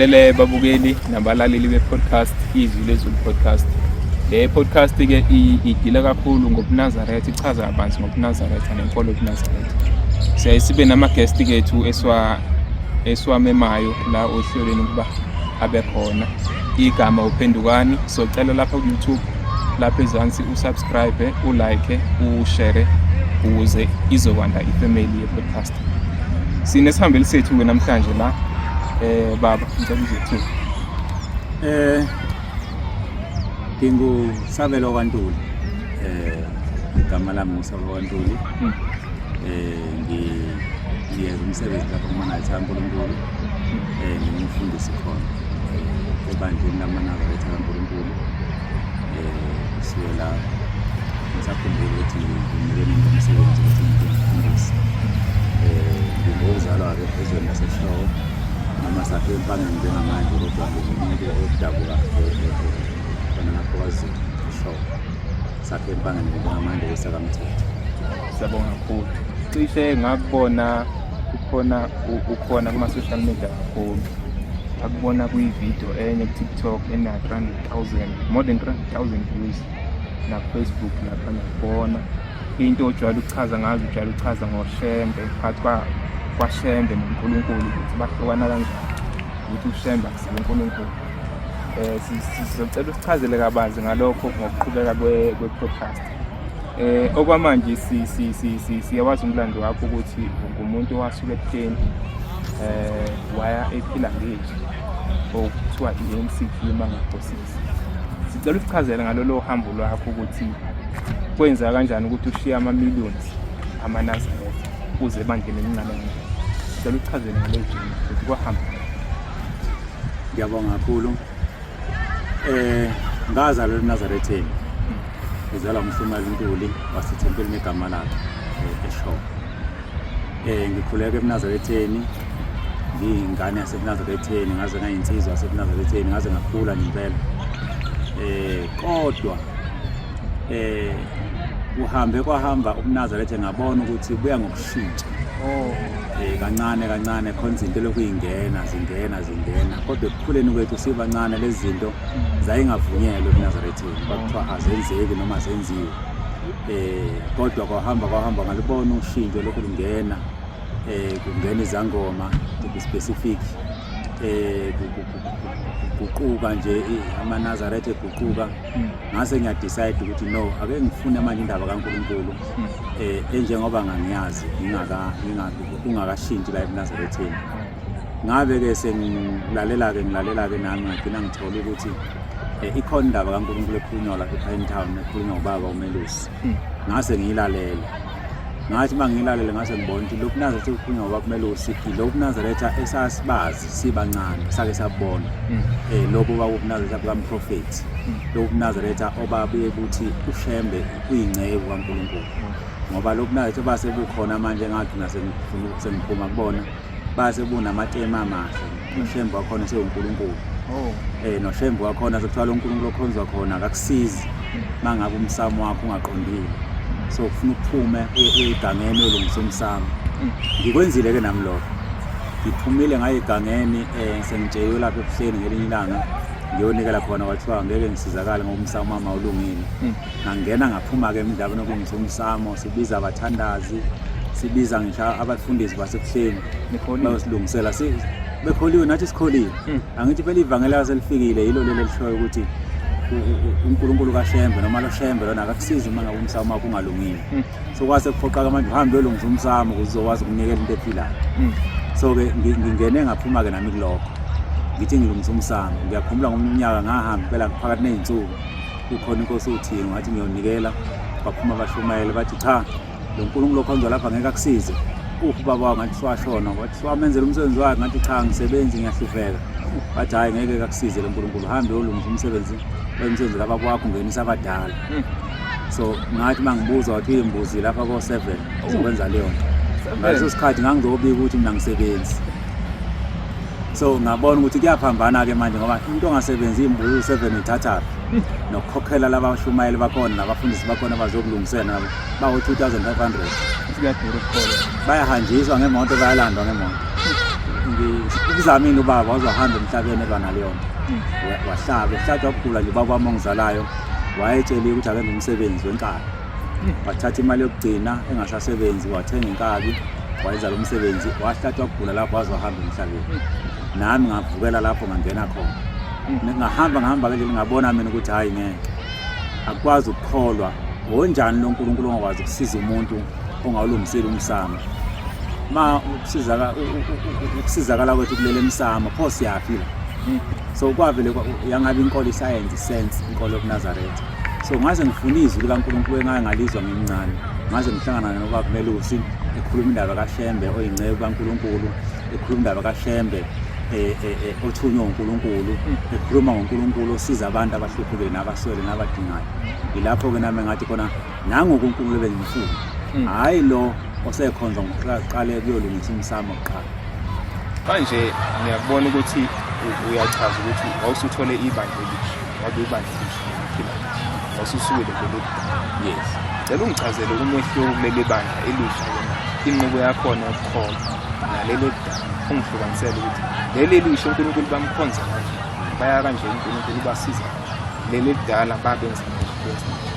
Nginibingelele babukeli nabalaleli be-podcast Izwi Lezulu Podcast. Le podcast ke idila kakhulu ngobuNazaretha, ichaza kabanzi ngobuNazaretha nenkolo yobuNazaretha. Siyaye sibe nama-guest kethu esiwamemayo la ohlelweni ukuba abe khona. Igama uPhendukani, socela lapha ku-YouTube lapha ezansi usubscribe, ulike, ushare ukuze izokwanda ifamily ye-podcast. Sinesihambeli sethu-ke namhlanje la baba ngicela uzethule. NginguSabelo kaNtuli. Igama lami nguSabelo kaNtuli. Ngiyenza umsebenzi lapha kuManazaretha kaNkulunkulu. Ngingumfundisi khona ebandleni lamaNazaretha kaNkulunkulu. Kusukela ngisakhumbula ukuthi nginike nini umsebenzi ukuthi ngibe umfundisi. Ngingowokuzalwa-ke ezweni laseShowe noma sakhe eMpangeni njengamanje, kodwa ngingumuntu odabuka khona lapho KwaZulu eShowe. Sakhe eMpangeni njengamanje kwesakamthetho. Siyabonga kakhulu. Cishe ngakubona ukhona ukhona kuma-social media kakhulu. Ngakubona kwi-video enye ku-TikTok ena 300,000, more than 300,000 views, na-Facebook lapha ngiyakubona. Into ojwayele ukuchaza ngazo, ujwayele ukuchaza ngoShembe, phakathi kwaShembe noNkulunkulu ukuthi bahlukana kanjani, ukuthi uShembe akusiye uNkulunkulu. Sizocela usichazele kabanzi ngalokho ngokuqhubeka kwe-podcast. Okwamanje siyawazi umlando wakho ukuthi ungumuntu owasuka ebuhleni waya ephila ngezwi okuthiwa i-MCG uma ngaphosisi. Sicela usichazele ngalolo hambo lwakho ukuthi kwenzeka kanjani ukuthi ushiye ama-millions amaNazaretha uze ebandleni elincane kanje. Sicela usichazele ngaleyo journey ukuthi kwahamba. Ngiyabonga kakhulu. Ngazalelwa eNazaretheni. Ngizalwa nguMhlumayeli Ntuli wasethempelini egama lakhe eShowe. Ngikhuleke ebuNazaretheni, ngiyingane yasebuNazaretheni, ngaze ngayinsizwa yasebuNazaretheni, ngaze ngakhula nje impela. Kodwa kuhambe kwahamba ubuNazaretha ngabona ukuthi buya ngokushintsha. Kancane kancane khona izinto lokhu ingena zingena zingena, kodwa ekukhuleni kwethu sibancane lezi zinto zayingavunyelwa ebuNazaretheni, kwakuthiwa azenzeki noma zenziwe. Kodwa kwahamba kwahamba ngalubona ushintsho lokhu lungena, kungena izangoma to be specific, kuguquka nje amaNazaretha eguquka. Ngase ngiyadecide ukuthi no, ake ngifune manje indaba kaNkulunkulu enjengoba ngangiyazi ungakashintshi la ebuNazaretheni. Ngabe ke sengilalela-ke ngilalela-ke nami ngagcina ngithola ukuthi ikhona indaba kaNkulunkulu ekhulunywa lapha ePine Town, ekhulunywa ubaba uMelusi. Ngase ngiyilalela. Ngathi uma ngiyilalele ngase ngibona ukuthi lokhu Nazaretha okukhulunywa ubaba uMelusi ilokhu Nazaretha esasibazi sibancane, sake sabona. Lokhu kwakubuNazaretha bukamprofethi. Lokhu Nazaretha obabuye buthi uShembe uyinceku kaNkulunkulu. Ngoba lokhu Nazaretha base bukhona manje ngagcina sengiphuma kubona. Base bunamatema amahle. UShembe wakhona sewuNkulunkulu. NoShembe wakhona sekuthiwa lo Nkulunkulu okhonzwa khona akakusizi mangabe umsamo wakho ungaqondile. So kufuna uphume uye egangeni uyolungisa umsamo. Ngikwenzile ke nami lokho. Ngiphumile ngaye egangeni sengitsheliwe lapha ebuhleni ngelinye ilanga ngiyonikela khona, kwathiwa ngeke ngisizakale ngoba umsamo wami awulungile. Ngangena ngaphuma ke emdlalweni okulungisa umsamo, sibiza abathandazi, sibiza ngisho abafundisi basebuhleni bayosilungisela. Bekholiwe nathi sikholiwe. Angithi phela ivangeli selifikile, yilo leli elishoyo ukuthi uNkulunkulu kaShembe noma lo Shembe lona akakusizi uma ngabe umsamo wakho ungalungile. So kwase kuphoqa manje uhambe uyolungisa umsamo ukuze uzokwazi ukunikela into ephilayo. So ke ngingene ngaphuma ke nami kulokho. Ngithi ngilungisa umsamo. Ngiyakhumbula ngomunye unyaka ngahamba phela phakathi nezinsuku kukhona inkosi uThingo, ngathi ngiyonikela, baphuma abashumayeli bathi cha, lo Nkulunkulu okhonzwa lapha ngeke akusize. Uphi ubaba wakho? Ngathi siwashona. Wathi siwamenzela umsebenzi wakhe. Ngathi cha, ngisebenzi ngiyahlupheka. Bathi hhayi ngeke akusize lo Nkulunkulu, hambe uyolungisa umsebenzi, umsebenzi kababa wakho, ungenisa abadala. So ngathi uma ngibuza wathi uyimbuzi lapha ko-7 uzokwenza leyo nto. Ngaleso sikhathi ngangizobika ukuthi mina ngisebenzi. So ngabona ukuthi kuyaphambana-ke manje ngoba umuntu ongasebenzi iy'mbuzi u-7 uyithathaphi? Nokukhokhela laba bashumayeli bakhona nabafundisi bakhona abazokulungisela nabo bawo-2500. Kuyadura ukukholwa. Bayahanjiswa ngemoto, bayalandwa ngemoto. Ukuzamile ubaba wazohamba emhlabeni elwa naleyo nto. Wahlaba ehlatshwa ukugula nje ubaba wami ongizalayo wayetsheliwe ukuthi akenze umsebenzi wenkabi. Wathatha imali yokugcina engasasebenzi wathenga inkabi wayenza lo msebenzi wahlatshwa ukugula lapho waze wahamba emhlabeni. Nami ngavukela lapho ngangena khona. Ngahamba ngahamba ke ngabona mina ukuthi hayi ngeke. Akwazi ukukholwa wonjani lo nkulunkulu ongakwazi ukusiza umuntu ongawulungiseli umsamo ma ukusizaka ukusizakala kwethu kulele emsamo pho siyaphi la so kwavele yangabe inkolo isayenze sense inkolo yobuNazaretha so ngaze ngifuna izwi likaNkulunkulu engake ngalizwa ngimncane ngaze ngihlangana nobaba Melusi ekhuluma indaba kaShembe oyinceku kaNkulunkulu ekhuluma indaba kaShembe eh, eh, eh, othunywe uNkulunkulu ekhuluma ngoNkulunkulu osiza abantu abahluphekile nabaswele nabadingayo yilapho-ke nami ngathi khona nangu uNkulunkulu ebengimfuna hhayi lo osekhonza ngokuqale kuyolungisa umsamo kuqala. Manje ngiyakubona ukuthi uyachaza ukuthi wawusuthole ibandla elisha, wabe ibandla elisha uphila wawususukile kuleli dala. Yes. Cela ungichazele umehluko kuleli bandla elisha ke manje, inqubo yakhona yokukholwa naleli elidala, ungihlukanisele ukuthi leli elisha uNkulunkulu bamkhonza kanje, baya kanje uNkulunkulu ubasiza kanje, leli elidala babenza kanje, benza kanje.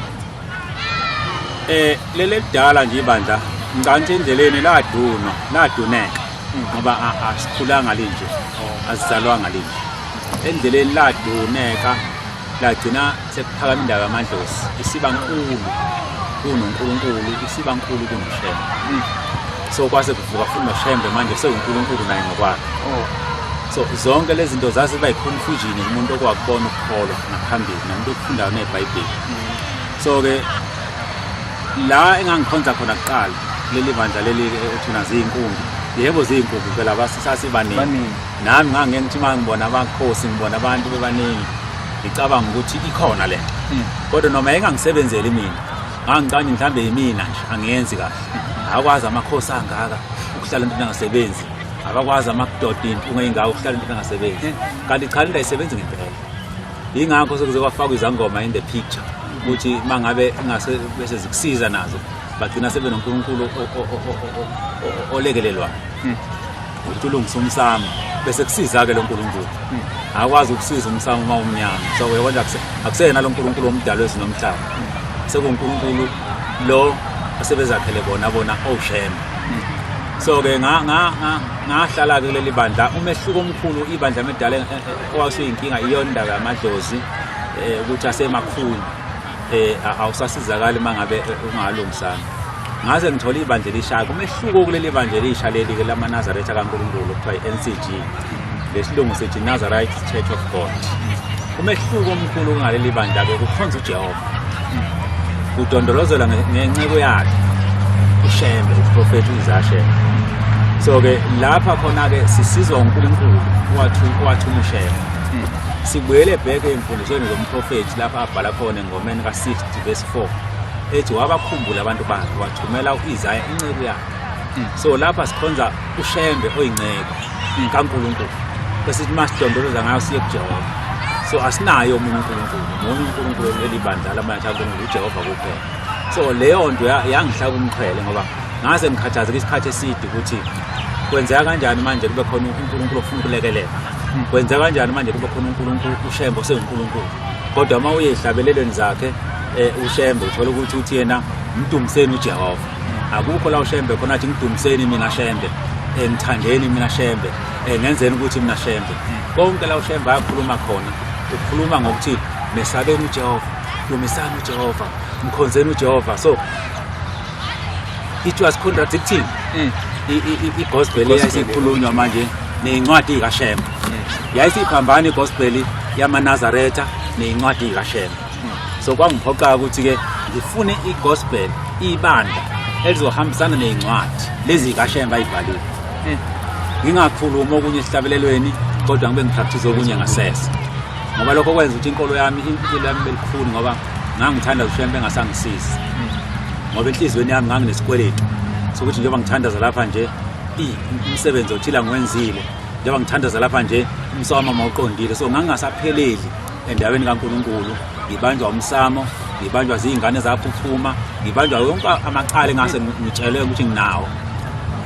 Leli elidala nje ibandla ngicabanga endleleni ladunwa, laduneka ngoba asikhulanga linje, asizalwanga linje. Endleleni laduneka lagcina sekuphakama indaba yamadlozi isiba nkulu kunoNkulunkulu, isiba nkulu kunoShembe. So kwase kuvuka futhi noShembe manje sewuNkulunkulu naye ngokwakhe. So zonke lezi zinto zaziba yi-confusion kumuntu okwakubona ukukholwa ngaphambili nomuntu okufundayo neBhayibheli. So-ke la engangikhonza khona kuqala leli bandla leli ethuna ziyinkumbi, yebo ziyinkumbi phela sasibaningi. Nami ngangiye ngithi uma ngibona abakhosi ngibona abantu bebaningi ngicabanga ukuthi ikhona le nto, kodwa noma engangisebenzeli mina ngangicabanga mhlawumbe yimina nje angiyenzi kahle. Akwazi amakhosi angaka ukuhlala into engasebenzi, abakwazi amadoda impunga engaka ukuhlala into engasebenzi, kanti cha lento ayisebenzi ngempela. Yingakho sekuze kwafakwa izangoma in the picture ukuthi mangabe ingase bese zikusiza nazo bagcina sebenoNkulunkulu olekelelwayo ukuthi ulungise umsamo bese kusiza-ke lo nkulunkulu. Akwazi ukusiza umsamo uma umnyama, so uyabona akuseyena lo nkulunkulu omdala wezulu nomhlaba, sekuwunkulunkulu lo asebezakhele bona bona oShembe. So-ke ngahlala-ke kuleli bandla. Umehluko omkhulu ibandla medala owasuyinkinga iyona indaba yamadlozi, ukuthi asemakhulu, awusasizakali uma ngabe ungalungisanga. Ngaze ngithole ibandla elisha. Umehluko kuleli bandla elisha leli-ke lamaNazaretha kaNkulunkulu okuthiwa i-NCG, lesilungu sithi Nazarite Church of God. Umehluko omkhulu ngaleli bandla-ke kukhonza uJehova, kudondolozelwa ngenceku yakhe uShembe, uprofethi uIsaiah Shembe. So-ke lapha khona-ke sisizwa uNkulunkulu owathuma uShembe. Sibuyele bheke ey'mfundisweni zomprofethi lapha abhala khona engomeni ka-60 verse 4 ethi wabakhumbula abantu bakhe wathumela u-Isaya inceku yakhe. So lapha sikhonza uShembe oyinceku kaNkulunkulu, bese sithi masidondoloza ngayo siye kuJehova. So asinayo omunye uNkulunkulu, munye uNkulunkulu leli bandla lamanje kaNkulunkulu uJehova kuphela. So leyo nto yangihlaba umxhwele ngoba ngase ngikhathazeka isikhathi eside ukuthi kwenzeka kanjani manje kube khona uNkulunkulu ofuna ukulekelela, kwenzeka kanjani manje kube khona uNkulunkulu uShembe osewuNkulunkulu. Kodwa uma uye ezihlabelelweni zakhe uShembe uthola ukuthi uthi yena mdumiseni uJehova. Akukho la uShembe khona athi ngidumiseni mina Shembe, ngithandeni mina Shembe, ngenzeni ukuthi mina Shembe. Konke la uShembe akhuluma khona ukhuluma ngokuthi mesabeni uJehova, dumisani uJehova, mkhonzeni uJehova. So it was contradicting i-gospel eyayisikhulunywa manje neyincwadi kaShembe. Yayisiphambana i-gospel yamaNazaretha neyincwadi kaShembe. So kwangiphoqa ukuthi-ke ngifune i-gospel ibandla elizohambisana neyincwadi lezi kaShembe ayibhalile. Ngingakhulumi okunye esihlabelelweni kodwa ngibe ngipractice okunye ngasese, ngoba lokho kwenza ukuthi inkolo yami, impilo yami belikhulu, ngoba ngangithanda uShembe engasangisizi, ngoba enhliziyweni yami nganginesikweletu sokuthi njengoba ngithandaza lapha nje umsebenzi othile angiwenzile, njengoba ngithandaza lapha nje umsamo mawuqondile. So ngangingasapheleli endaweni kaNkulunkulu, ngibanjwa umsamo, ngibanjwa ziy'ngane zaphuphuma, ngibanjwa yonke amacala engase ngitshelwe ukuthi nginawo.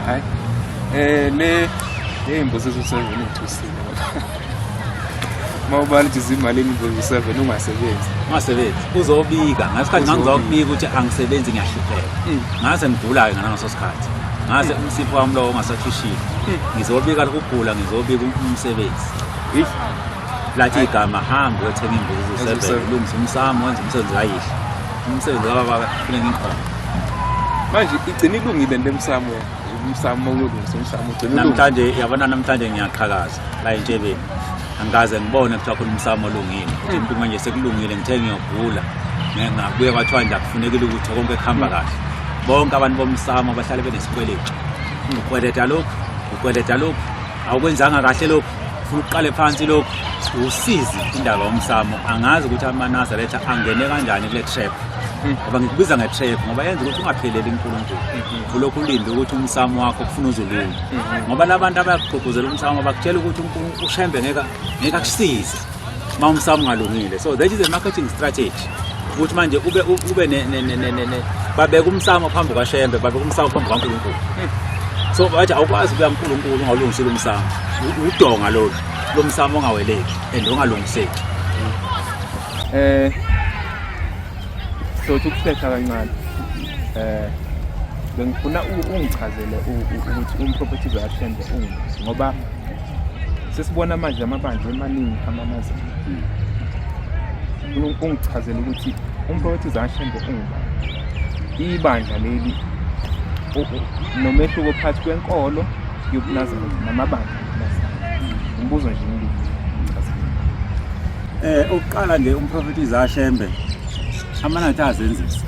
Hayi. Le Hey mbusiso 7 ngithusile. Uma ubala ukuthi zimalini imbuzi 7 ungasebenzi. Ungasebenzi. Uzobika. Ngasikhathi ngangizokubika ukuthi angisebenzi ngiyahlupheka. Ngase ngigula-ke ngaleso sikhathi. Ngase umsipho wami lowo ungasathishile. Ngizobika lokugula ngizobika umsebenzi. Lathi igama hamba uyothenga imbuzi 7 ulungise umsamo wenze umsebenzi kayihlo. Umsebenzi kababa kufanele ngikhona. Manje igcina ilungile lento emsamo. Umsamo uyolungisa umsamo ugcina ulungile. Namhlanje yabona namhlanje ngiyaqhakaza la entshebeni. Angikaze ngibone kuthiwa khona umsamo olungile. Uthi umuntu manje sekulungile ngithe ngiyogula. Ngabuye kwathiwa nje akufunekile ukuthi konke kuhamba kahle. Bonke abantu bomsamo bahlale benesikweletu. Ukweleta lokhu, ukweleta lokhu, awukwenzanga kahle lokhu, ufuna uqale phansi lokhu. Usizi indaba yomsamo angazi ukuthi amaNazaretha angene kanjani kule trap. Ngoba ngikubiza nge-trap ngoba yenza ukuthi ungapheleli uNkulunkulu. Ulokhu ulinde ukuthi umsamo wakho kufuna uzulunge. Ngoba labantu abayakugqugquzela umsamo bakutshela ukuthi uNkulunkulu uShembe ngeke ngeke akusize uma umsamo ungalungile. So that is a marketing strategy. Ukuthi manje ube ube ne ne ne ne ne babeka umsamo phambi kwaShembe, babeka umsamo phambi kwaNkulunkulu. So bathi awukwazi ukuya kuNkulunkulu ungawulungisile umsamo. Udonga lolu lo msamo ongaweleki and ongalungiseki. Sothi ukuhlehla kancane. Bengifuna ungichazele ukuthi umprofethi kaShembe ungubani ngoba sesibona manje amabandla emaningi amaNazaretha. Ufuna ungichazele ukuthi umprofethi kaShembe ungubani. Ibandla leli nomehluko phakathi kwenkolo yobuNazaretha namabandla obuNazaretha. Umbuzo nje ngiliphi? Ukuqala nje umprofethi Zashembe amanathi azenzisa.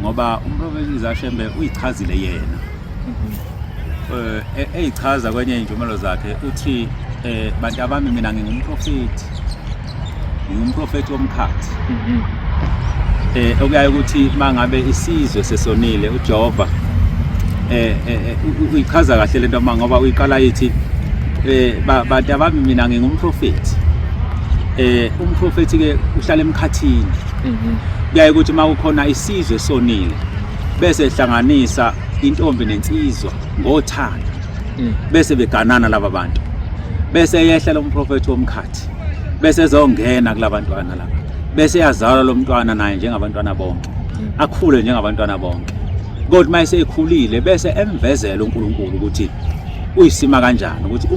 Ngoba umprofethi Zashembe uyichazile yena. Eyichaza kwenye injumelo zakhe uthi bantu abami mina ngingumprofethi. Ngingumprofethi womkhathi. Okuyaye ukuthi mangabe isizwe sesonile uJehova uyichaza kahle lento uma ngoba uyiqala ithi bantu abami mina ngingumprofethi. Umprofethi ke uhlala emkhathini. Kuyaye ukuthi uma kukhona isizwe sonile bese ehlanganisa intombi nensizwa ngothando bese beganana laba bantu bese yehla lo mprofethi womkhathi bese ezongena kulabantwana laba bese yazalwa lo mntwana naye njengabantwana bonke akhule njengabantwana bonke kodwa uma esekhulile bese emvezela uNkulunkulu ukuthi uyisima kanjani ukuthi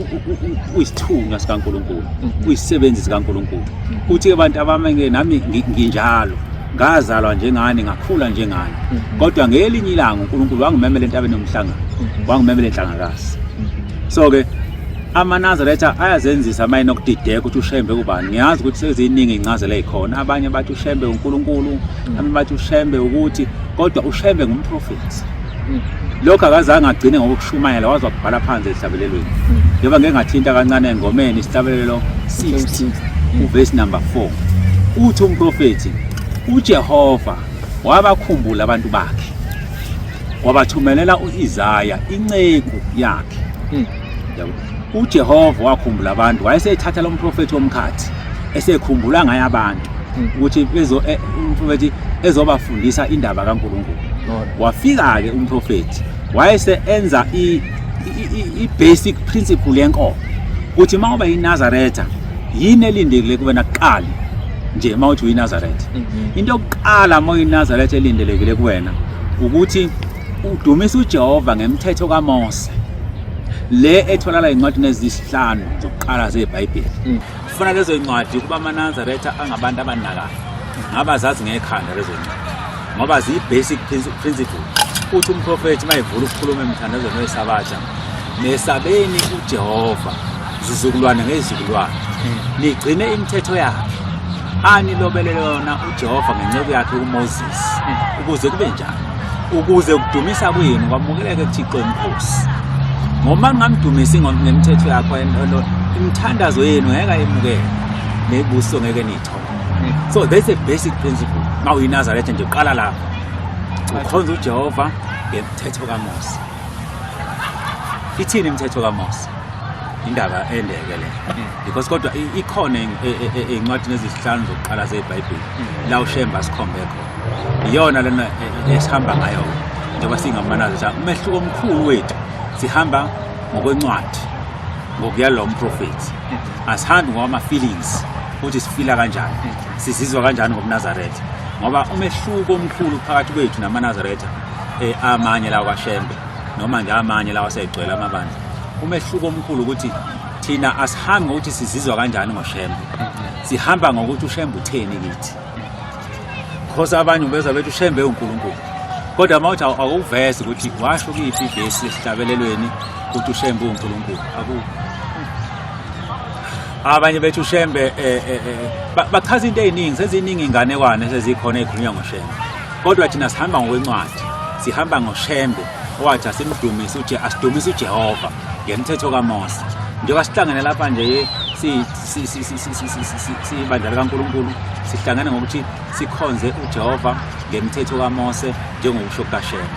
uyisithunywa sikaNkulunkulu uyisisebenzi sikaNkulunkulu uthi ke bantu abamenge nami nginjalo ngazalwa njengani ngakhula njengani kodwa ngelinye ilanga uNkulunkulu wangimemela entabeni yomhlangano wangimemela enhlangakazi so ke amaNazaretha ayazenzisa mayena okudideka ukuthi uShembe kubani. Ngiyazi ukuthi seziningi incazelo ezikhona. Abanye bathi uShembe uNkulunkulu, abanye bathi uShembe ukuthi, kodwa uShembe ngumprofethi. Lokho akazange agcine ngokushumayela, waze wakubhala phansi ezihlabelelweni. Njengoba ngeke ngathinta kancane engomeni isihlabelelo 60 uvesi number 4. Uthi umprofethi uJehova wabakhumbula abantu bakhe. Wabathumelela uIsaya inceku yakhe. Yabo. uJehova wakhumbula abantu, wayesethatha lo mprofethi womkhathi esekhumbula ngaye abantu ukuthi bezo umprofethi ezobafundisa indaba kaNkulunkulu. Wafika ke umprofethi wayese enza i basic principle yenkolo ukuthi uma uba yiNazaretha yini elindekile kuwena kuqala nje uma uthi uyiNazaretha. Into yokuqala uma uyiNazaretha elindelekile kuwena ukuthi udumisa uJehova ngemthetho kaMose le etholakala ezincwadini ezisihlanu zokuqala zeBhayibheli. Kufana lezo zincwadi kuba amaNazaretha angabantu abanakayo ngaba zazi ngekhanda lezo zincwadi ngoba ziyi-basic principle. Uthi umprofethi mayivula ukukhuluma emthandazweni wesabatha, nesabeni uJehova zizukulwane ngezizukulwane, nigcine imithetho yakhe anilobele yona uJehova ngenceku yakhe uMoses, ukuze kube njani, ukuze kudumisa kwenu kwamukeleke kuThixo inkosi. Ngoba ningamdumisi ngemithetho yakho imithandazo yenu ngeke ayemukele nebuso ngeke niyithole. So that's a basic principle. Uma uyiNazaretha nje uqala lapho ukhonza uJehova ngemthetho kaMose. Ithini imithetho kaMose? Indaba endeke le. Because kodwa ikhona ezincwadini ezisihlanu zokuqala zeBhayibheli la uShembe asikhombe khona. Iyona lena esihamba ngayo njengoba singamanazaretha. Umehluko omkhulu wethu sihamba ngokwencwadi. ngokuyalwa umprofethi. Asihambi ngokwama feelings ukuthi sifila kanjani, sizizwa kanjani ngobuNazaretha, ngoba umehluko omkhulu phakathi kwethu namaNazaretha amanye lawa kaShembe noma nje amanye lawa asegcwele amabandla, umehluko omkhulu ukuthi thina asihambi ngokuthi sizizwa kanjani ngoShembe, sihamba ngokuthi uShembe utheni kithi. Khosa abanye ubezwa bethi uShembe uNkulunkulu, kodwa uma uthi awukuvezi ukuthi washo kuyiphi ivesi esihlabelelweni ukuthi uShembe uNkulunkulu, akukho. Abanye bethi uShembe bachaza into eziningi, seziningi inganekwane sezikhona ezikhulunywa ngoShembe, kodwa thina sihamba ngokwencwadi, sihamba ngoShembe owathi asimdumise uJe, asidumise uJehova ngemthetho kaMose. Njengoba sihlangene lapha nje sibandla likaNkulunkulu, sihlangene ngokuthi sikhonze uJehova ngemthetho kaMose njengokusho kukaShembe.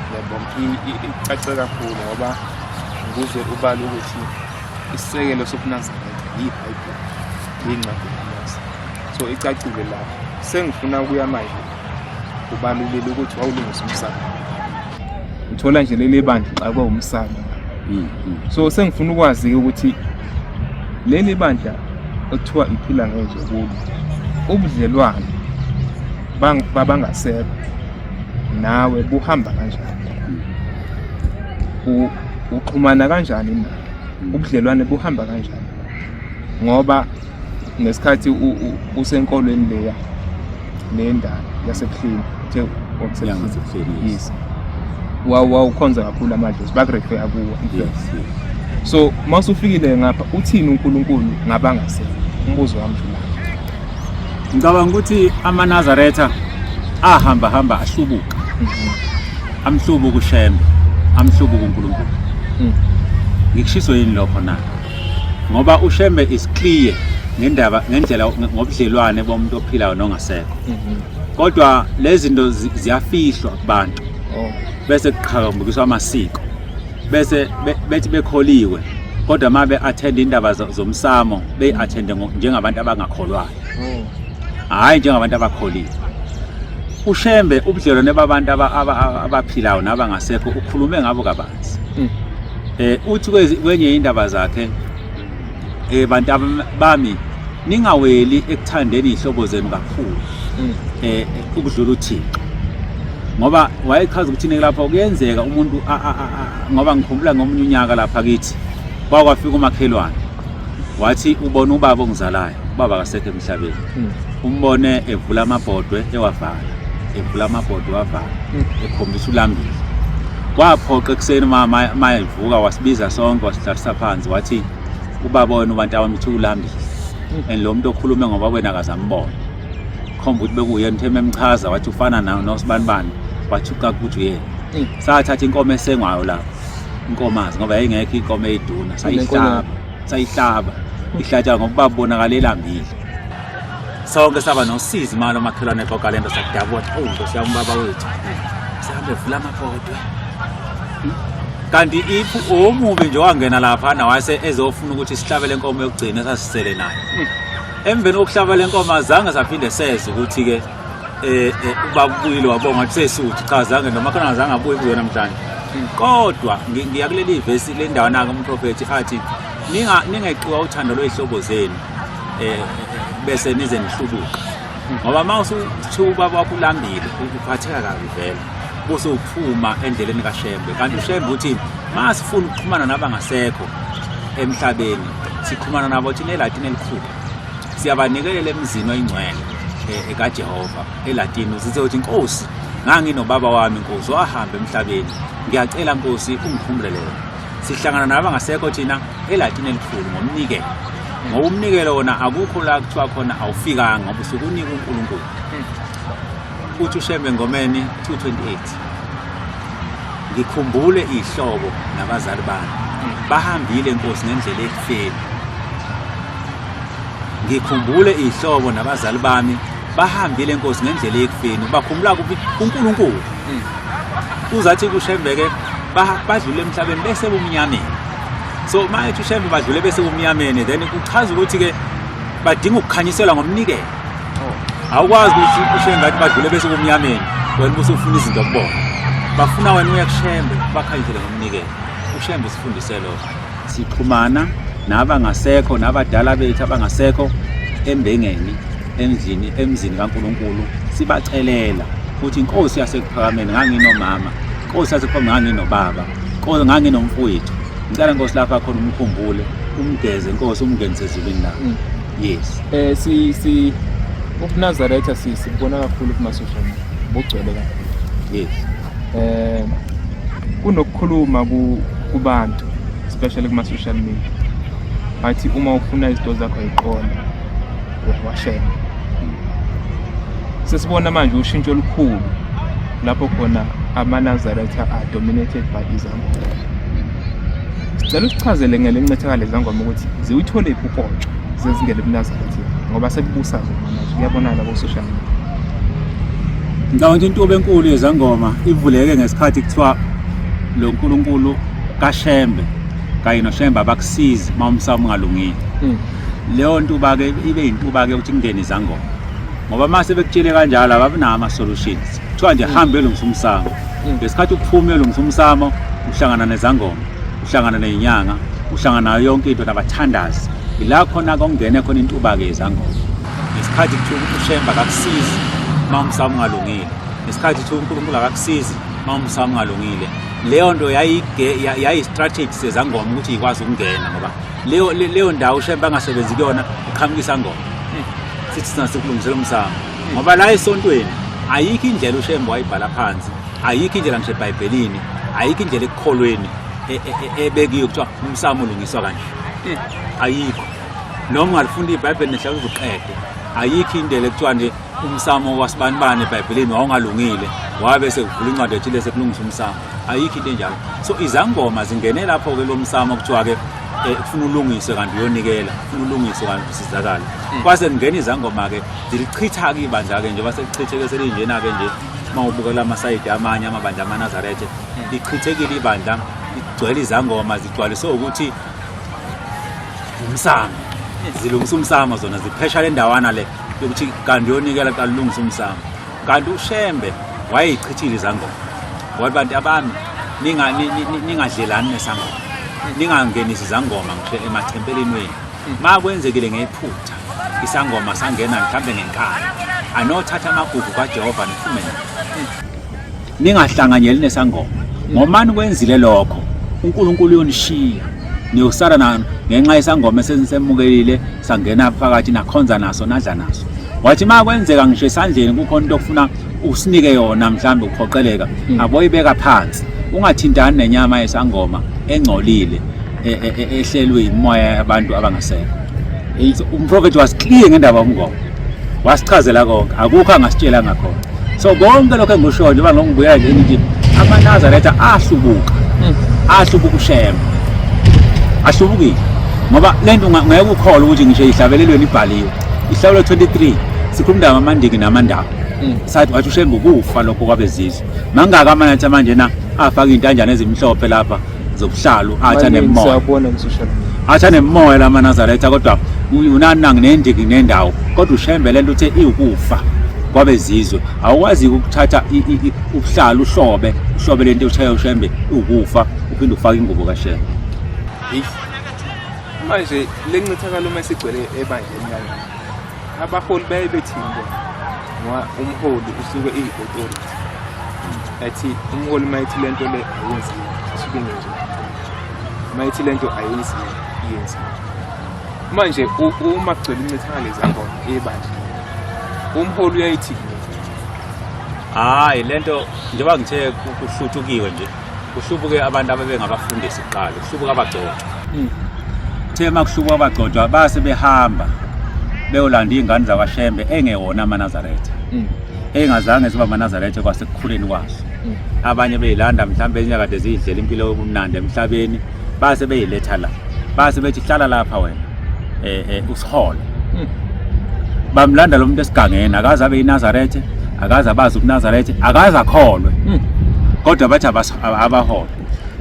Ngiyabonga, icace kakhulu ngoba ngikuzwe ubala ukuthi isisekelo sobuNazaretha yiBhayibheli, yincwadi kaMose. So icacile lapho. Sengifuna ukuya manje ubalulile ukuthi wawulungisa umsamo. Uthola nje leli bandla xakwe umsamo. So sengifuna ukwazi ukuthi leli bandla okuthiwa iphila ngezwe kulo ubudlelwane babangasekho nawe buhamba kanjani? Uxhumana kanjani nawe? Ubudlelwane buhamba kanjani? Ngoba ngesikhathi usenkolweni leya nendala yasebuhleni, uthe wakusebuhleni, yes, wawukhonza kakhulu amadlozi, bakurefeya kuwo. So masufikile ngapha uthini uNkulunkulu ngabangasekho? Umbuzo wami nje lapho. Ngicabanga ukuthi amaNazaretha ahamba hamba ahlubuka, amhlubuka uShembe, amhlubuka uNkulunkulu. Ngikushiso yini lokho na? Ngoba uShembe is clear ngendaba, ngendlela, ngobudlelwane bomuntu ophilayo nongasekho. Kodwa lezi zinto ziyafihlwa kubantu. Bese kuqhakambukiswa amasiko, bese bethi bekholiwe, kodwa uma be-attend indaba zomsamo beyi-attende njengabantu abangakholwayo, hhayi njengabantu abakholiwe. uShembe ubudlelwane babantu abaphilayo nabangasekho ukhulume ngabo kabanzi. Uthi kwenye indaba zakhe, bantu bami, ningaweli ekuthandeni iy'hlobo zenu kakhulu ukudlula uThixo, ngoba wayechaza ukuthi lapho kuyenzeka umuntu, ngoba ngikhumbula ngomunye unyaka lapha kithi kwakwafika umakhelwane wathi ubona ubaba ongizalayo, ubaba akasekho emhlabeni, umbone evula amabhodwe ewavala, evula amabhodwe ewavala, ekhombisa ulambile. Kwaphoqa ekuseni uma evuka wasibiza sonke, wasihlalisa phansi, wathi ubaba wena ubantu wami uthi ulambile, and lo muntu okhulume ngoba wena akazambona, khomba ukuthi bekuyena. Uthe memchaza wathi ufana nosibanibani, wathi uqaka ukuthi uyena. Sathatha inkomo esengwayo lapho, inkomazi, ngoba yayingekho inkomo eyiduna, sayihlaba, sayihlaba, ihlatsha ngoba babonakala elambile. Sonke saba nosizi malo makhelwane exoxa lento, sakudabuka, oh Nkosi yami, ubaba wethu sihambe vula amabhodwe, kanti iphu omubi nje wangena lapha wase ezofuna ukuthi sihlabe le nkomo yokugcina esasisele nayo. Emveni kokuhlaba le nkomo azange saphinde seze ukuthi-ke ubaba ubuyile wabonga wathi sesuthi cha, zange noma khona azange abuye kuyo namhlanje. Kodwa ngiya kuleli vesi le ndawana-ke umprofethi athi ningeqiwa uthando lwey'hlobo zenu bese nize nihlubuke, ngoba uma usuthiwa ubaba wakho ulambile uphatheka kabi vele, bese uphuma endleleni kaShembe. Kanti uShembe uthi uma sifuna ukuxhumana nabangasekho emhlabeni, sixhumana nabo thina elatini elikhulu, siyabanikelela emzini oyingcwele kaJehova. Elatini usithe uthi, Nkosi, nganginobaba wami, Nkosi, wahamba emhlabeni, ngiyacela Nkosi ungikhumbule lelo. Sihlangana nabangasekho thina elatini elikhulu ngomnikelo, ngoba umnikelo wona akukho la kuthiwa khona awufikanga, ngoba usuke unika uNkulunkulu. Uthi uShembe ngomeni 228, ngikhumbule ihlobo nabazali bami bahambile Nkosi ngendlela ekufeni, ngikhumbule ihlobo nabazali bami bahambile Nkosi ngendlela ekufeni. Bakhumbula kuphi? uNkulunkulu. Uzathi kuShembe-ke badlule emhlabeni bese bumnyameni. So uma ethi uShembe badlule bese bumnyameni, then kuchaza ukuthi-ke badinga ukukhanyiselwa ngomnikelo. Awukwazi ukuthi uShembe athi badlule bese bumnyameni, wena ubusufuna izinto kubona. Bafuna wena uye kuShembe bakhanyisele ngomnikelo. uShembe usifundise lokho. Sixhumana nabangasekho nabadala bethu abangasekho embengeni endlini emzini kaNkulunkulu, sibacelela ukuthi inkosi yasekuphakameni nganginomama, inkosi yasekuphakameni nganginobaba, inkosi nganginomfowethu, ngicela nkosi lapha khona umkhumbule, umgeze nkosi, umngenise ezulwini lakho. Yes. Si si ubuNazaretha sibona kakhulu kuma social media, bugcwele kakhulu. Yes. Kunokukhuluma kubantu especially kuma social media, bathi uma ufuna izinto zakho ayiqonde uyawashela. Sesibona manje ushintsho olukhulu lapho khona amaNazaretha are dominated by izangoma. Sicela usichazele ngale ncithakalo zangoma ukuthi ziwuthole phi upotsho zezingene ebuNazaretha, ngoba sekubusa zona manje, kuyabonakala ku-social media. Ngicabanga ukuthi intuba enkulu yezangoma ivuleke ngesikhathi kuthiwa lo nkulunkulu kaShembe kanye noShembe abakusizi uma umsamo ungalungile. Leyo ntuba-ke ibe yintuba-ke ukuthi kungene izangoma, ngoba uma sebekutshele kanjalo ababinawo ama-solutions. Kuthiwa nje hambe uyolungisa umsamo. Ngesikhathi uphuma uyolungisa umsamo, uhlangana nezangoma, uhlangana ney'nyanga, uhlangana nayo yonke into nabathandazi. Ila khona kongene khona intuba-ke yezangoma. Ngesikhathi kuthiwa uShembe akakusizi uma umsamo ungalungile, ngesikhathi kuthiwa uNkulunkulu akakusizi uma umsamo ungalungile, leyo nto yayi-strategy sezangoma ukuthi ikwazi ukungena, ngoba leyo ndawo uShembe angasebenzi kuyona iqhamuka isangoma. Sithi sina sikulungisela umsamo, ngoba la esontweni ayikho indlela uShembe wayibhala phansi, ayikho indlela ngisho eBhayibhelini, ayikho indlela ekukholweni ebekiwe kuthiwa umsamo ulungiswa kanje. Ayikho. Noma ungalifunda iBhayibheli nehlala uzuqede, ayikho indlela ekuthiwa nje umsamo wasibanibani eBhayibhelini wawungalungile, wabe sekuvula incwadi ethile sekulungisa umsamo. Ayikho into enjalo. So izangoma zingene lapho-ke lo msamo kuthiwa-ke kufuna ulungiswe kanti uyonikela, kufuna ulungiswe kanti usizakale. Kwase kungena izangoma-ke zilichitha-ke ibandla-ke nje, baselichitheke selinjena-ke nje. Uma ubukela amasayidi amanye amabandla amaNazaretha, lichithekile ibandla, ligcwele izangoma, zigcwaliswe ukuthi umsamo, zilungisa umsamo zona, ziphesha le ndawana le yokuthi kanti uyonikela qala ulungisa umsamo. Kanti uShembe wayeyichithile izangoma, wathi bantu abami ningadlelani nesangoma, ningangenisi izangoma ngisho emathempelini wenu. Ma kwenzekile ngephutha isangoma sangena mhlambe ngenkani, anothatha amagugu kaJehova niphume nawo, ningahlanganyeli nesangoma, ngoba nikwenzile lokho uNkulunkulu uyonishiya, niyosala na ngenxa yesangoma esenisemukelile sangena phakathi nakhonza naso nadla naso. Wathi uma kwenzeka ngisho esandleni kukhona into okufuna usinike yona mhlambe uphoqeleka, aboyibeka phansi, ungathintani nenyama yesangoma engcolile ehlelwe imoya yabantu abangasekho. So, umprofethi was clear ngendaba yomngoma, wasichazela konke, akukho angasitshela ngakhona. So konke lokho engikushoyo njengoba ngokubuyela nje ngithi amaNazaretha ahlubuka, ahlubuka uShembe, ahlubukile, ngoba lento ngeke ukholwe ukuthi ngisho ihlabelelweni ibhaliwe ihlabelo 23 sikhuluma indaba amandiki namandaba. Sathi wathi uShembe ukufa lokho kwabezizwe. Mangaka amanatha manje na afaka intanjana ezimhlophe lapha zobuhlalu, athi anemoya, Siyabona ku-social media, athi anemoya lamaNazaretha, kodwa unanangi nendiki nendawo. Kodwa uShembe lento uthe iwukufa kwabezizwe, awukwazi ukuthatha ubuhlalu uhlobe uhlobe lento uthe uShembe iwukufa, uphinde ufake ingubo kaShembe. Manje le ncithakalo uma isigcwele ebandleni kanje, abaholi baye bethini bona? Ngoba umholi usuke iyi-authority, athi umholi uma ethi lento le ayenziwe isuke ingenziwa, uma ethi lento ayenziwe iyenziwe. Manje uma kugcwele incithakalo ezangoma ebandleni, umholi uyayithini? Hayi, lento njengoba ngithe kuhluthukiwe nje, kuhlubuke abantu ababengabafundisi kuqala, kuhlubuka abagcotshwa. Kuthe uma kuhlubuka abagcotshwa base behamba beyolanda iy'ngane zakwaShembe engewona amaNazaretha, engazange ziba amaNazaretha kwasekukhuleni kwaso. Abanye beyilanda mhlawumbe ezinye kade ziyidlela impilo yobumnandi emhlabeni, base beyiletha la, base bethi hlala lapha wena usihole. Bamlanda lo muntu esigangeni, akaze abe yiNazaretha, akaze abazi ubuNazaretha, akaze akholwe, kodwa bathi abahole.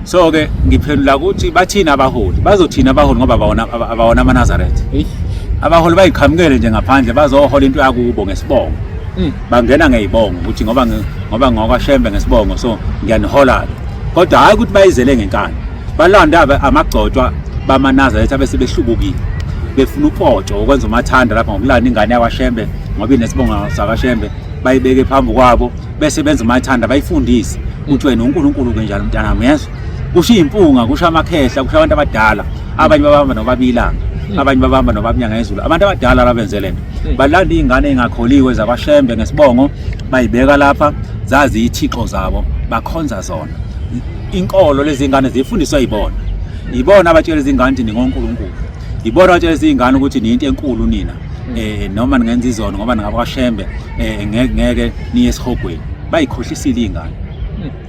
So-ke ngiphendula ukuthi bathini abaholi, bazothini abaholi, ngoba abawona amaNazaretha. Abaholi bayiqhamukele nje ngaphandle, bazohola into yakubo ngesibongo. Bangena ngeyibongo ukuthi ngoba ngoba ngokwaShembe ngesibongo, so ngiyanihola-ke, kodwa hhayi ukuthi bayizele ngenkani. Balanda amagcotshwa bamaNazaretha bese behlubukile befuna upotsho ukwenza umathanda lapha ngokulanda ingane yakwaShembe ngoba inesibongo sakwaShembe, bayibeke phambi kwabo bese benza umathanda, bayifundise ukuthi wena uNkulunkulu ke njalo mntanami, uyezwa? Kusho iy'mpunga, kusho amakhehla, kusho abantu abadala, abanye babamba nobabilanga, abanye babamba nobabnyanga ngezulu, abantu abadala labenze lento. Balanda iy'ngane ey'ngakholiwe zakwaShembe ngesibongo, bayibeka lapha, zazi iy'thixo zabo, bakhonza zona. Inkolo lezi ngane zifundiswa yibona, yibona abatshela izingane ukuthi ningonkulunkulu, yibona abatshela izingane ukuthi niyinto enkulu nina, noma ningenza izono ngoba ningabakwaShembe, ngeke ngeke niye esihogweni. Bayikhohlisile iy'ngane.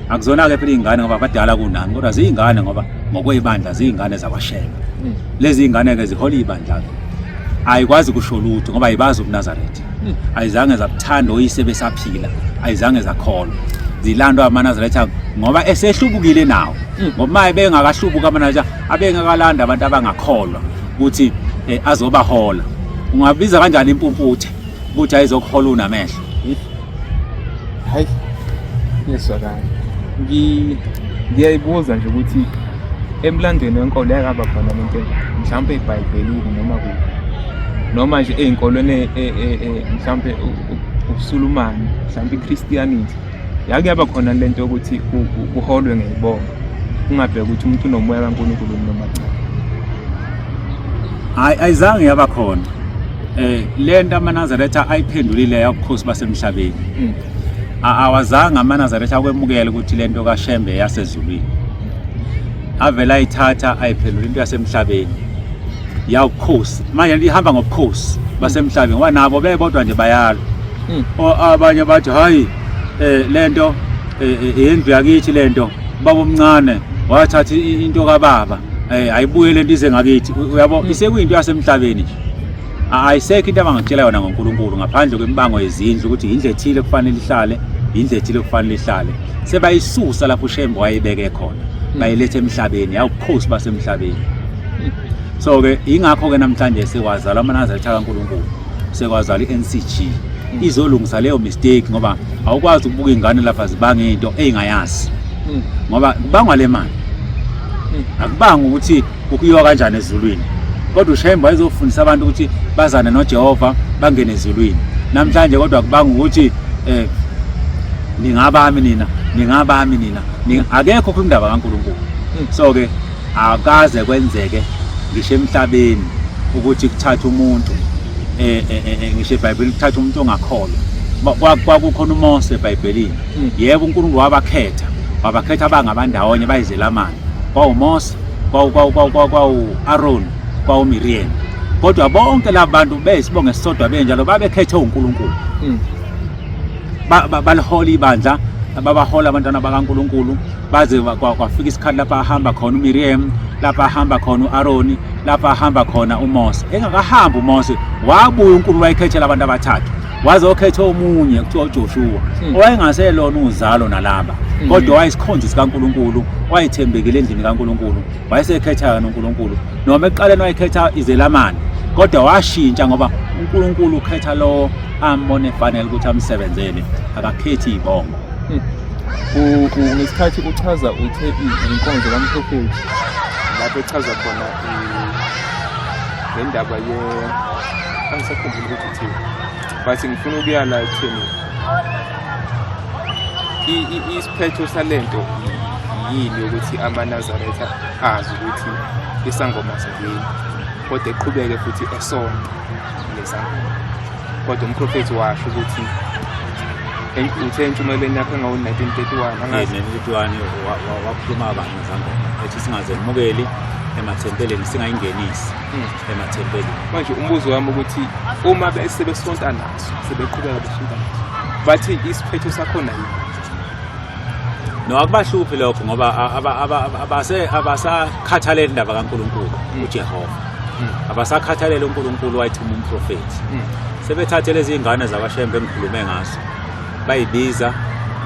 Akuzona-ke phela iy'ngane ngoba badala kunami, kodwa ziyingane ngoba ngokwebandla ziyingane zakwaShembe. Lezi iy'ngane-ke zihola ibandla-ke, ayikwazi kusho lutho ngoba ayibazi ubuNazaretha, ayizange zabuthanda oyise besaphila, ayizange zakholwa, zilandwa amaNazaretha ngoba esehlubukile nawo. Ngoba maye bengakahlubuki amaNazaretha, abengakalanda abantu abangakholwa ukuthi azobahola. Ungabiza kanjani impumputhe ukuthi ayizokuhola unamehlo? Hayi, ngiyezwakala. Ngiyayibuza nje ukuthi emlandweni wenkolo yakaba khona lento enjalo, mhlawumpe eBhayibhelini noma kuphi, noma nje ey'nkolweni mhlawumpe ubuSulumane, mhlawumpe i-Christianity, yake yaba khona lento yokuthi kuholwe ngey'bongo, kungabheki ukuthi umuntu unomoya kaNkulunkulu noma cha? Hayi, ayizange yaba khona. Lento amaNazaretha ayiphendulile yabukhosi basemhlabeni. Awazange amaNazaretha akwemukele ukuthi lento kaShembe yasezulwini. Avela ayithatha ayiphendula into yasemhlabeni yawukhosi. Manje ihamba ngobukhosi basemhlabeni ngoba nabo bebodwa nje bayalwa. Abanye bathi hayi, lento yendlu yakithi, lento baba omncane wathatha into kababa, ayibuye lento ize ngakithi. Uyabo, isekuyinto yasemhlabeni nje. Ayisekho into abangakutshela yona ngoNkulunkulu ngaphandle kwemibango yezindlu ukuthi indlu ethile kufanele ihlale, indlu ethile kufanele ihlale. Sebayisusa lapho uShembe wayebeke khona, bayiletha emhlabeni yawubukhosi basemhlabeni. So ke ingakho ke namhlanje sekwazalwa amaNazaretha kaNkulunkulu, sekwazalwa i-NCG izolungisa leyo mistake, ngoba awukwazi ukubuka ingane lapha zibanga into eyingayazi, ngoba kubangwa le mali, akubanga ukuthi kuyiwa kanjani ezulwini. Kodwa uShembe wayezofundisa abantu ukuthi bazane noJehova bangene ezulwini. Namhlanje kodwa kubanga ukuthi ningabami nina, ningabami nina, akekho okhuluma indaba kaNkulunkulu. So ke akaze kwenzeke ngisho emhlabeni ukuthi kuthathe umuntu, ngisho eBhayibhelini kuthatha umuntu ongakholwa. Kwakukhona uMose eBhayibhelini. Yebo, uNkulunkulu wabakhetha, wabakhetha bangabandawonye bayizelamani, kwawuMose, kwawu-Aaron, kwawu-Miriam, kodwa bonke laba bantu beyisibongo esisodwa benjalo babekhethwe uNkulunkulu. Balihola ibandla, babahola abantwana bakaNkulunkulu baze kwafika isikhathi lapha ahamba khona uMiriam, lapha ahamba khona uAaroni, lapha ahamba khona uMose. Engakahambi uMose wabuya uNkulunkulu wayekhethela abantu abathathu, waze okhetha omunye kuthiwa uJoshua, owayengaselona uzalo nalaba, kodwa wayesikhonzi sikaNkulunkulu, wayethembekile endlini kaNkulunkulu, wayesekhetha yena uNkulunkulu. Noma ekuqaleni wayekhetha izelamani, kodwa washintsha ngoba uNkulunkulu ukhetha lowo ambone efanele ukuthi amsebenzele, akakhethi ibongo. Ngesikhathi uchaza uthe inkonzo kamprofethi lapho echaza khona ngendaba ye, angisakhumbuli ukuthi uthini, but ngifuna ukuya la ekutheni isiphetho salento yini yokuthi amaNazaretha azi ukuthi isangoma singeni, kodwa eqhubeke futhi esonto nesangoma. Kodwa umprofethi washo ukuthi uthe entshumayelweni yakhe ngawo-1931, angazi. 1931 wakhuluma kabanzi ngezangoma, ethi singazemukeli emathempelini, singayingenisi emathempelini. Manje umbuzo wami ukuthi uma sebesonta naso, sebeqhubeka besonta naso, bathi isiphetho sakhona yini? No, akubahluphi lokho ngoba abasakhathaleli indaba kaNkulunkulu uJehova, abasakhathaleli uNkulunkulu wayethuma umprofethi. Sebethathe lezi ngane zakwaShembe engikhulume ngazo, bayibiza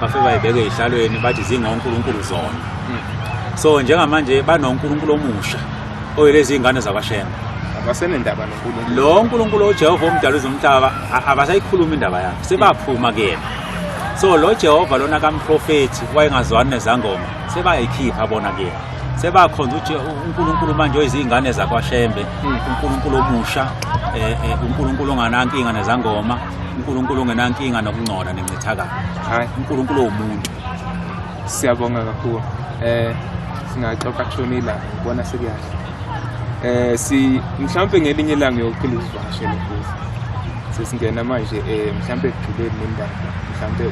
bafe bayibeke ey'hlalweni, bathi zingonkulunkulu zona. So njengamanje banonkulunkulu omusha oyilezi ngane zakwaShembe. Abasenendaba noNkulunkulu. Lo nkulunkulu uJehova omdala wezomhlaba abasayikhuluma indaba yakhe, sebaphuma kuyena. So lo Jehova lona kamprofethi wayengazwani nezangoma, sebayikhipha bona kuyena. Sebakhonza uNkulunkulu manje oyizingane zakwaShembe, uNkulunkulu omusha, uNkulunkulu onganankinga nezangoma, uNkulunkulu ongenankinga nokungcola nencithakalo. Hayi. uNkulunkulu owumuntu. Siyabonga kakhulu. Singaxoxa kushona ilanga, ngibona sekuyasha. Si mhlawumbe ngelinye ilanga uyophinde usivakashele futhi. Sesingena manje mhlawumbe ekujuleni nendaba, mhlawumbe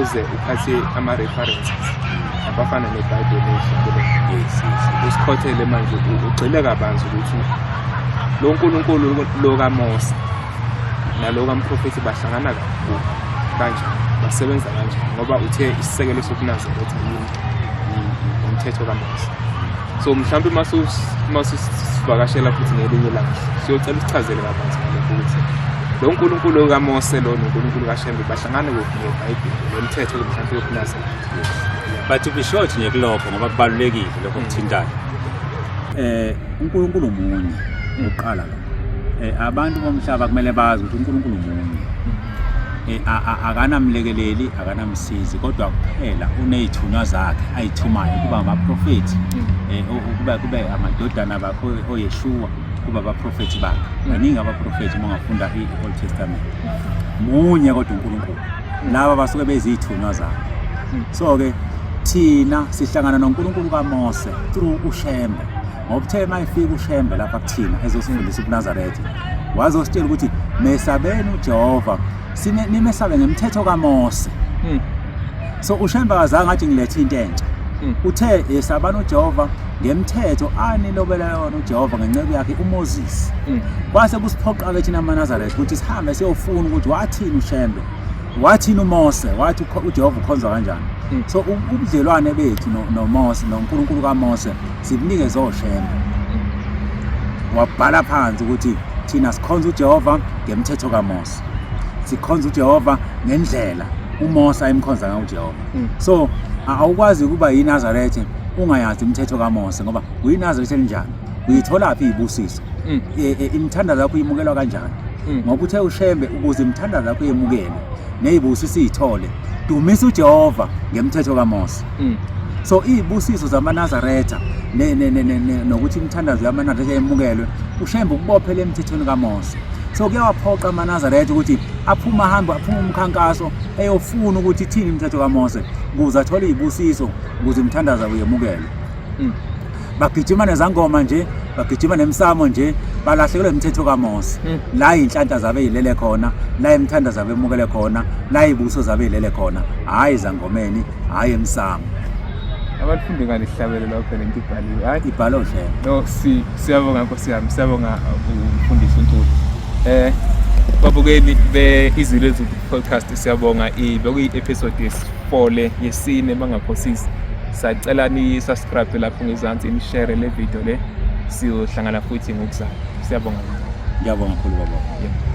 uze uphathe ama references abafana neBhayibheli ehlukene. Yes. Usikhothele manje ugxile kabanzi ukuthi lo nkulunkulu lo kaMose nalo kamprofethi bahlangana kakhulu kanjani, basebenza kanjani, ngoba uthe isisekelo sobuNazaretha yini umthetho kaMose. So mhlawumbe masusivakashela futhi ngelinye ilanga siyocela usichazele kabanzi ngalokho ukuthi lo nkulunkulu kaMose lo nonkulunkulu kaShembe bahlangana kuphi ngeBhayibheli nomthetho mhlawumbe yobuNazaretha. But to be short nje kulokho, ngoba kubalulekile lokho kuthintayo. uNkulunkulu munye uqala lo. Abantu bomhlaba kumele bazi ukuthi uNkulunkulu munye. Akanamlekeleli, akanamsizi, kodwa kuphela unezithunywa zakhe ayithumayo kuba abaprofethi, ukuba kube amadodana bakhe oYeshua, kuba abaprofethi bakhe. Baningi abaprofethi uma ungafunda i-Old Testament. Munye kodwa uNkulunkulu. Laba basuke bezithunywa zakhe. So ke thina sihlangana noNkulunkulu kaMose through uShembe. Ngoba uthe mayifika uShembe lapha kuthina ezosifundisa ubuNazaretha, wazositshela ukuthi mesabeni uJehova, nimesabe ngemthetho kaMose. So uShembe akazange athi ngilethe into entsha. Uthe yesabani uJehova ngemthetho anilobela yona uJehova ngenceku yakhe uMoses. Kwase kusiphoqa ke thina amaNazaretha ukuthi sihambe siyofuna ukuthi wathini uShembe, wathini uMose, wathi uJehova ukhonzwa kanjani. So ubudlelwane bethu noMose, noNkulunkulu kaMose, sibunikeze oShembe. Wabhala phansi ukuthi thina sikhonza uJehova ngemthetho kaMose, sikhonza uJehova ngendlela uMose ayemkhonza ngayo uJehova. So awukwazi ukuba yiNazaretha ungayazi imithetho kaMose, ngoba uyiNazaretha elinjani, uyitholaphi izibusiso, imithandazo yakho imukelwa kanjani. Ngoba uthe uShembe ukuze imithandazo yakho yemukelwe nezibusiso izithole, dumisa uJehova ngemthetho kaMose. So izibusiso zamaNazaretha nokuthi imithandazo yamaNazaretha yemukelwe, uShembe ukubophele emthethweni kaMose. So kuyawaphoqa amaNazaretha ukuthi aphume ahambe, aphume umkhankaso eyofuna ukuthi ithini imithetho kaMose ukuze athole izibusiso, ukuze imithandazo yabo yemukelwe. Bagijima nezangoma nje, bagijima nemsamo nje, balahlekelwe imithetho kaMose. La inhlanhla zabe yilele khona, la imithandazo zabe emukele khona, la izibusiso zabe yilele khona, hayi zangomeni, hayi emsamo. Abafunde ngale sihlabelo lokho lento ibhaliwe. Hayi, ibhalo nje. No, siyabonga Nkosi yami, siyabonga umfundisi uNtuli. Babukeli be Izwi Lezulu podcast, siyabonga. Bekuyi episode yesi-4 le, yesine bangaphosisi. Sacela ni subscribe lapho ngezansi, ni share le video le. Siyohlangana futhi ngokuzayo. Siyabonga. Ngiyabonga kakhulu baba. Yeah.